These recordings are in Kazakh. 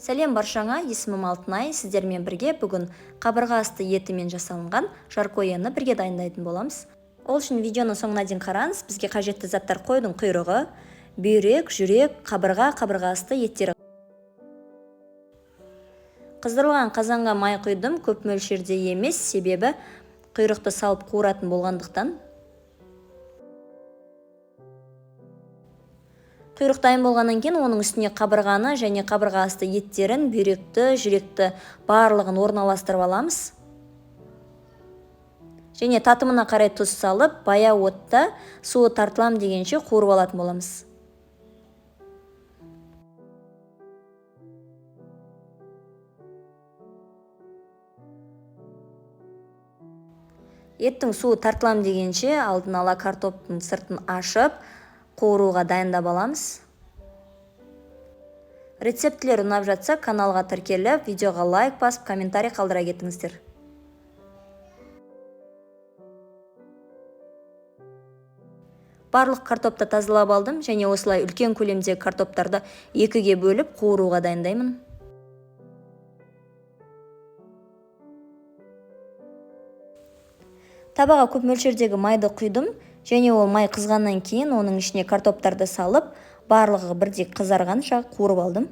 Сәлем баршаңа, есімім Алтынай, сіздермен бірге бүгін қабырға асты етімен жасалынған жаркоені бірге дайындайтын боламыз. Ол үшін видеоның соңына дейін қараңыз. Бізге қажетті заттар: қойдың құйрығы, бүйрек, жүрек, қабырға, қабырға асты еттері. Қыздырылған қазанға май құйдым, көп мөлшерде емес, себебі құйрықты салып қуыратын болғандықтан. Құйрық дайын болғаннан кейін оның үстіне қабырғаны және қабырға асты еттерін, бүйректі, жүректі барлығын орналастырып аламыз. Және татымына қарай тұз салып, баяу отта суы тартылам дегенше қуырып алатын боламыз. Еттің суы тартылам дегенше алдын ала картоптың сыртын ашып, қуыруға дайындап аламыз. Рецептілер ұнап жатса, каналға тіркеліп, видеоға лайк басып, комментарий қалдыра кетіңіздер. Барлық картопты тазалап алдым және осылай үлкен көлемдегі картоптарды екіге бөліп қуыруға дайындаймын. Табаға көп мөлшердегі майды құйдым және ол май қызғаннан кейін оның ішіне картоптарды салып, барлығы бірдей қызарғанша қуырып алдым.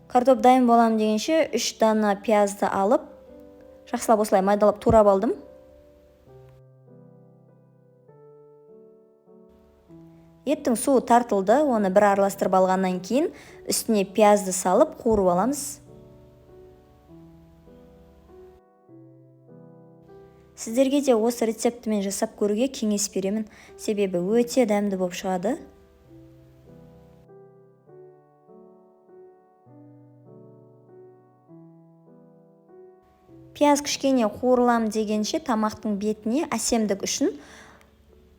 Картоп дайын болам дегенше 3 дана пиязды алып, жақсылап осылай майдалап турап алдым. Еттің суы тартылды, оны бір араластырып алғаннан кейін үстіне пиязды салып қуырып аламыз. Сіздерге де осы рецептімен жасап көруге кеңес беремін, себебі өте дәмді болып шығады. Пияз кішкене қуырылам дегенше тамақтың бетіне әсемдік үшін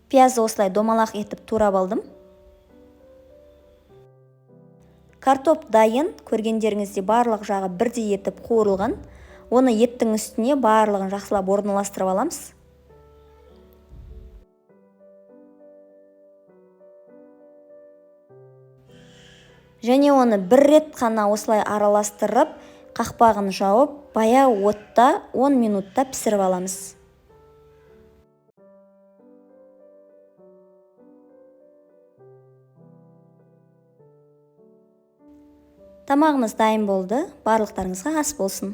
пиязды осылай домалақ етіп турап алдым. Картоп дайын, көргендеріңіздей барлық жағы бірдей етіп қуырылған. Оны еттің үстіне барлығын жақсылап орналастырып аламыз. Және оны бір рет қана осылай араластырып, қақпағын жауып, баяу отта 10 минутта пісіріп аламыз. Тамағымыз дайын болды. Барлықтарыңызға ас болсын.